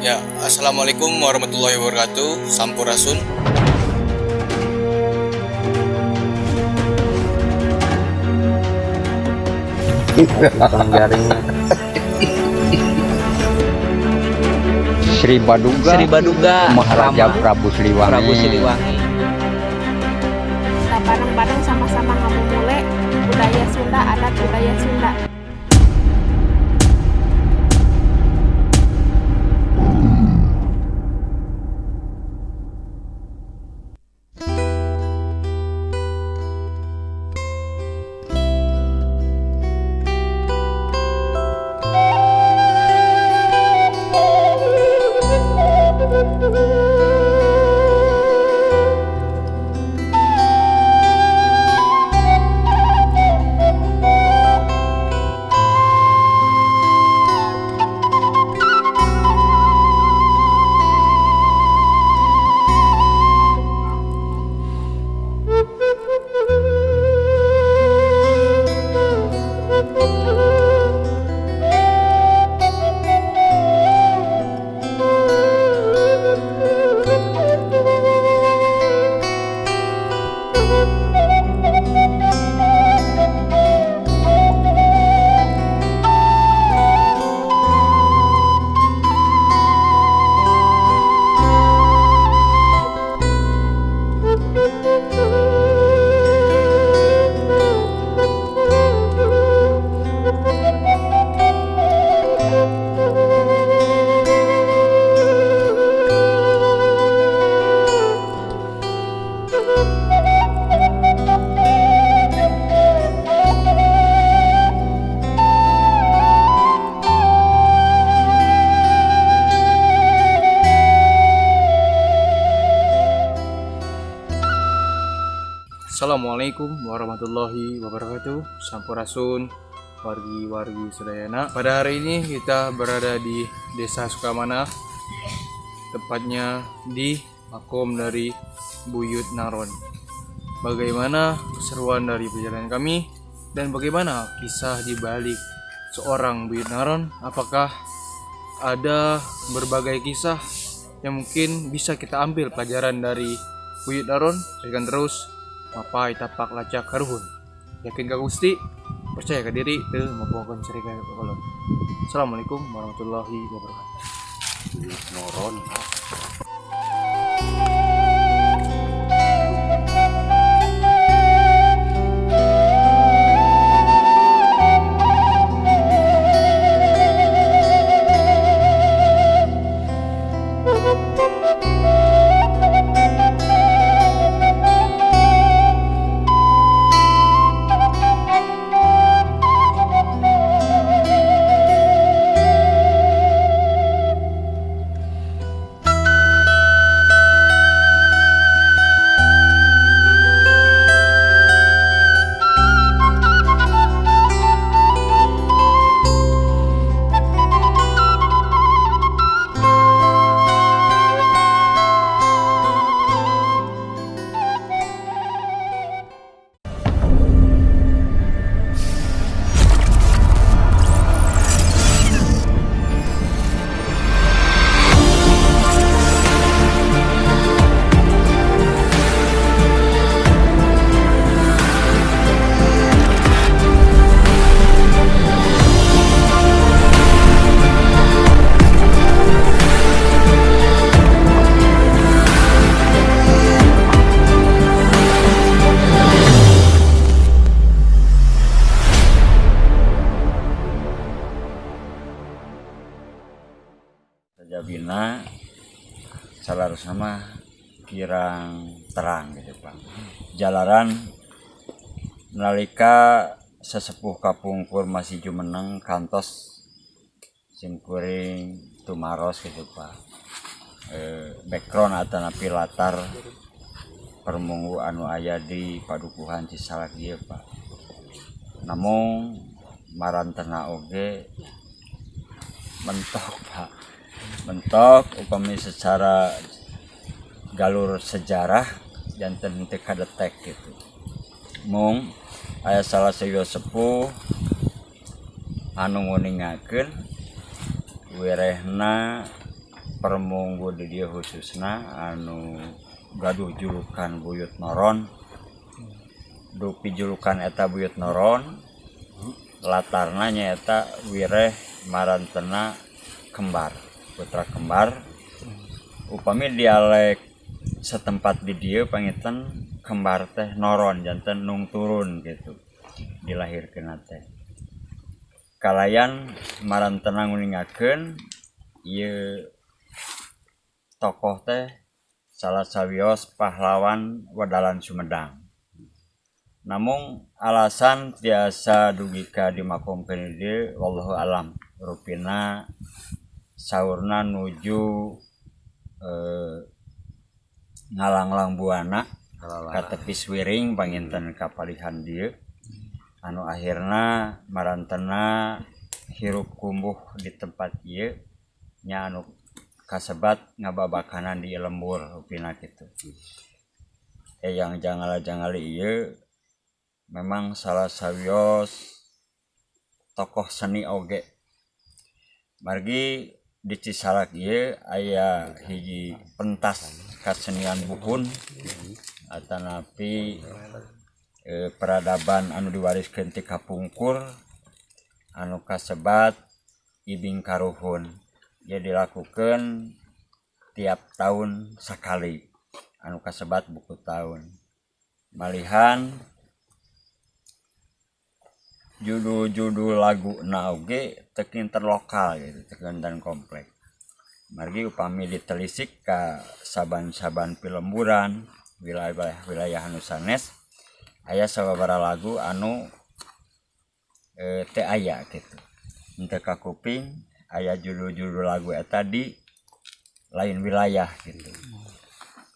Ya, assalamualaikum warahmatullahi wabarakatuh. Sampurasun. Tukang jaringnya. Sri Baduga, Sri Baduga, Maharaja Rama, Prabu Siliwangi. Prabu Siliwangi. Kita bareng-bareng sama-sama ngamumule budaya Sunda, adat budaya Sunda. Assalamualaikum warahmatullahi wabarakatuh. Sampurasun, wargi-wargi sadayana. Pada hari ini kita berada di Desa Sukamanah, tepatnya di makom dari Buyut Naron. Bagaimana keseruan dari perjalanan kami dan bagaimana kisah di balik seorang Buyut Naron? Apakah ada berbagai kisah yang mungkin bisa kita ambil pelajaran dari Buyut Naron? Saksikan terus Mapai Tapak Lacak Karuhun. Yakin ka Gusti, percaya ka diri, teu mapohon cerita ka kolot. Assalamualaikum warahmatullahi wabarakatuh. Noron. Sajabina salarasna mah kirang terang gitu, Pak. Jalaran nalika sesepuh kapungkur masih jumeneng kantos simkuring tumaros gitu, Pak. Background atanapi latar permunggu anu aya di Padukuhan Cisalak ieu, Pak. Namun marantena oge mentok, Pak, mentok upami secara galur sejarah janten teu kadetek gitu. Mung aya salah sawios sepuh anu nguningakeun werehna Permunggu di dieu khususna anu gaduh julukan Buyut Noron. Dupi julukan eta Buyut Noron, latarna nyaeta wireh marantena kembar, putra kembar. Upami dialek setempat di dieu panginten kembar teh noron, janten nung turun gitu dilahirkeun teh. Kalayan marantena nguningakeun ieu tokoh teh salah sawios pahlawan wedalan Sumedang. Namung alasan tiasa dugi ka dimakomkeun di dieu, wallahu alam, rupina saurna nuju ngalanglang buana ka tepi suwiring panginten kapalihan dieu, anu akhirna marantena hirup kumbuh di tempat ieu nya, anu kasebat ngababakanan di lembur, rupina kitu. Eyang Jangala-Jangali ieu memang salah sawios tokoh seni oge, margi di Cisalak ieu aya hiji pentas kasenian buhun atanapi peradaban anu diwariskeun ti kapungkur anu kasebat Ibing Karuhun. Ieu dilakukeun tiap tahun sakali anu kasebat buku tahun. Malihan judul-judul lagu na oge teu kinten lokal gitu, teu kinten komplek, margi upami ditelisik ka saban-saban pilemburan wilayah wilayah anu sanes, aya sababaraha lagu anu teu aya gitu, henteu kakuping aya judul-judul lagu eta di lain wilayah gitu.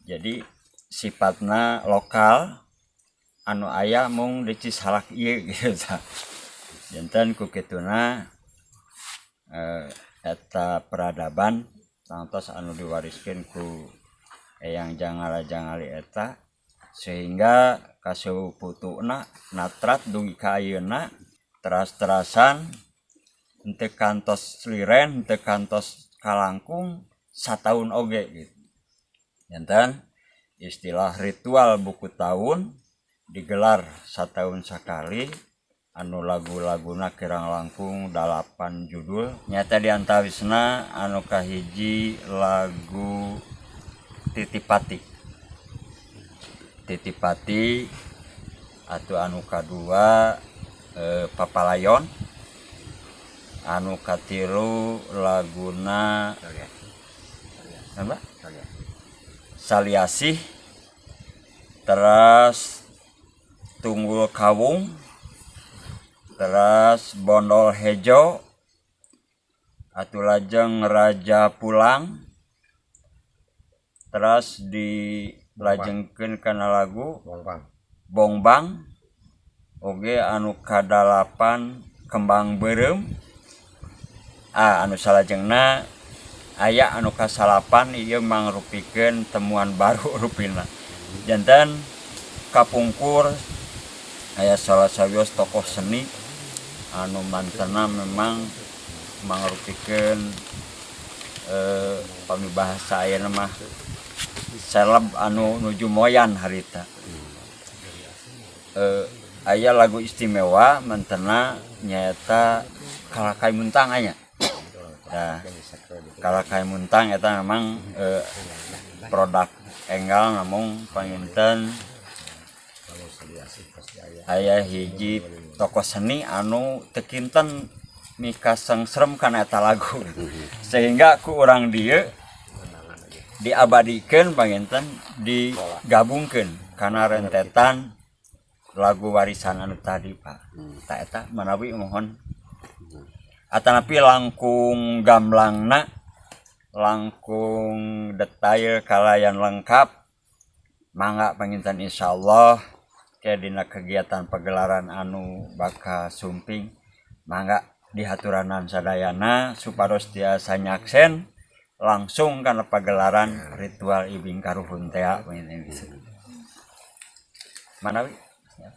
Jadi sifatna lokal, anu aya mung di Cisalak ieu gitu tah. Janten ku kituna eta peradaban tangtos anu diwariskeun ku Eyang Jangala-Jangali eta, sehingga kasuputuna natrat dugi ka ayeuna teras-terasan, henteu kantos liren, henteu kantos kalangkung sataun oge gitu. Janten istilah ritual buku tahun digelar sataun sakali, anu lagu-laguna kirang langkung 8 judul, nyata diantawisna anu kahiji lagu Titipati, Titipati, atau anu kadua Papalayon, anu katilu laguna apa, Saliasih, teras Tunggul Kawung, teras Bondol Hejo, atau lajeng Raja Pulang, teras dilajengkeun kana lagu Bongbang. Bongbang oge, anu kadalapan Kembang Beureum. Ah, anu salajengna aya anu kasalapan, ieu mangrupikeun temuan baru rupina. Janten kapungkur aya salah sawios tokoh seni anu mantena memang mangrupikeun pami bahasa ayeuna mah seleb anu nuju moyan harita. Aya lagu istimewa mantena nyaeta Kalakai Muntang aya. Nah, Kalakai Muntang eta memang produk enggal, namung panginten aya hiji tokoh seni anu teu kinten mikasengsrem kana eta lagu, sehingga ku urang dieu diabadikeun, panginten digabungkeun kana rentetan lagu warisan anu tadi, Pak. Tah, eta manawi mohon atanapi langkung gamblangna, langkung detail kalayan lengkap, mangga panginten insyaallah ke dina kegiatan pagelaran anu bakal sumping, mangga dihaturanan sadayana supados tiasa nyaksen langsung kana pagelaran ritual Ibing Karuhun teh panginten gitu. Manawi.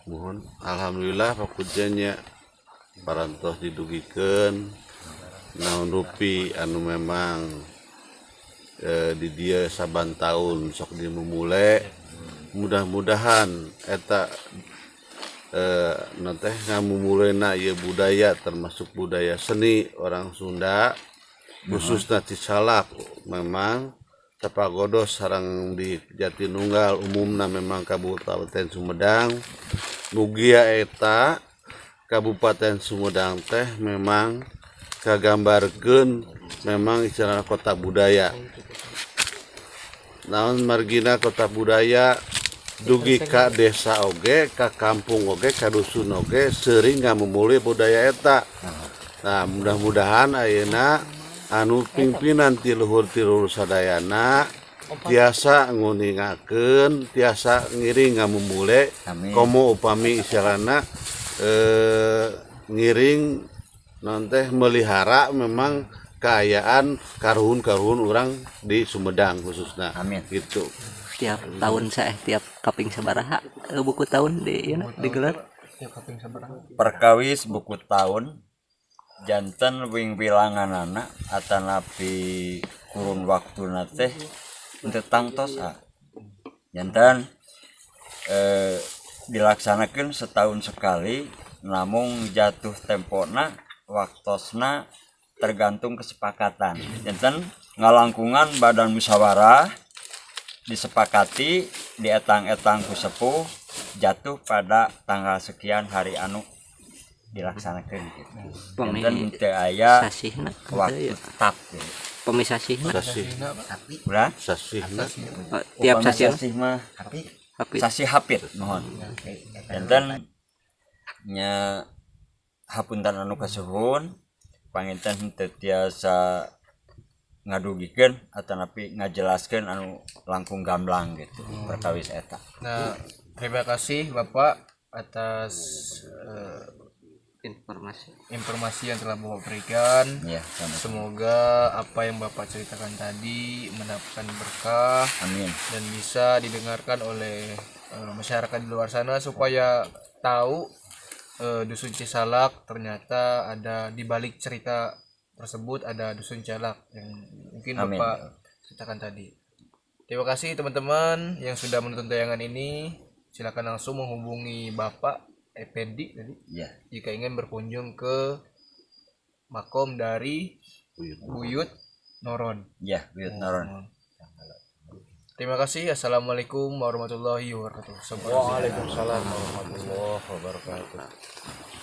Mohon, alhamdulillah Pak Kujen parantos didugikeun naon rupi anu memang Di dieu saban tahun sok dimumule, mudah-mudahan eta teh ngamumulena ieu budaya, termasuk budaya seni orang Sunda, khususnya Cisalak. Memang Tapagodos sareng di Jatinunggal, umumna memang Kabupaten Sumedang. Mugia eta Kabupaten Sumedang teh memang kagambarkeun memang istilah kota budaya. Naon margina kota budaya, dugi ka desa oge, ka kampung oge, ka dusun oge sering ngamumule budaya eta. Nah, mudah-mudahan ayeuna anu pimpinan ti luhur, ti luhur sadayana tiasa nguningakeun, tiasa ngiring ngamumule. Amin. Komo upami istilahna ngiring naon teh, melihara memang keayaan karuhun-karuhun orang di Sumedang khususnya. Amin. Gitu. Tiap tahun saya, tiap kaping sabaraha buku tahun di ieu digelar? Perkawis buku tahun janten wing wilanganana atanapi kurun waktu teh teu tangtos, ah. Janten dilaksanakan setahun sekali, namun jatuh tempona, waktosna tergantung kesepakatan. Janten ngalangkungan badan musyawarah, disepakati dietang-etang ku sepuh, jatuh pada tanggal sekian, hari anu dilaksanakan gitu. Pami Janten teu aya sasihna waktu ya. Tetap gitu. Pami sasihna? Sasih. Udah. Sasihna. Oh, tiap Upami sasih. Sasih mah Hapit. Sasih hapit, mohon. Janten nya hapunten anu kasuhun, panginten teu tiasa ngadugikeun atanapi ngajelaskeun anu langkung gamblang gitu perkawis eta. Nah, terima kasih Bapak atas Informasi. Informasi yang telah Bapak berikan. Ya, sama. Semoga apa yang Bapak ceritakan tadi mendapatkan berkah Amin. Dan bisa didengarkan oleh masyarakat di luar sana supaya tahu Dusun Cisalak ternyata ada di balik cerita tersebut ada Dusun Cisalak yang mungkin Amin. Bapak ceritakan tadi. Terima kasih teman-teman yang sudah menonton tayangan ini. Silakan langsung menghubungi Bapak Ependi tadi Ya. Jika ingin berkunjung ke makom dari Buyut Noron. Ya, Buyut Noron. Terima kasih. Assalamualaikum warahmatullahi wabarakatuh. Waalaikumsalam warahmatullahi wabarakatuh.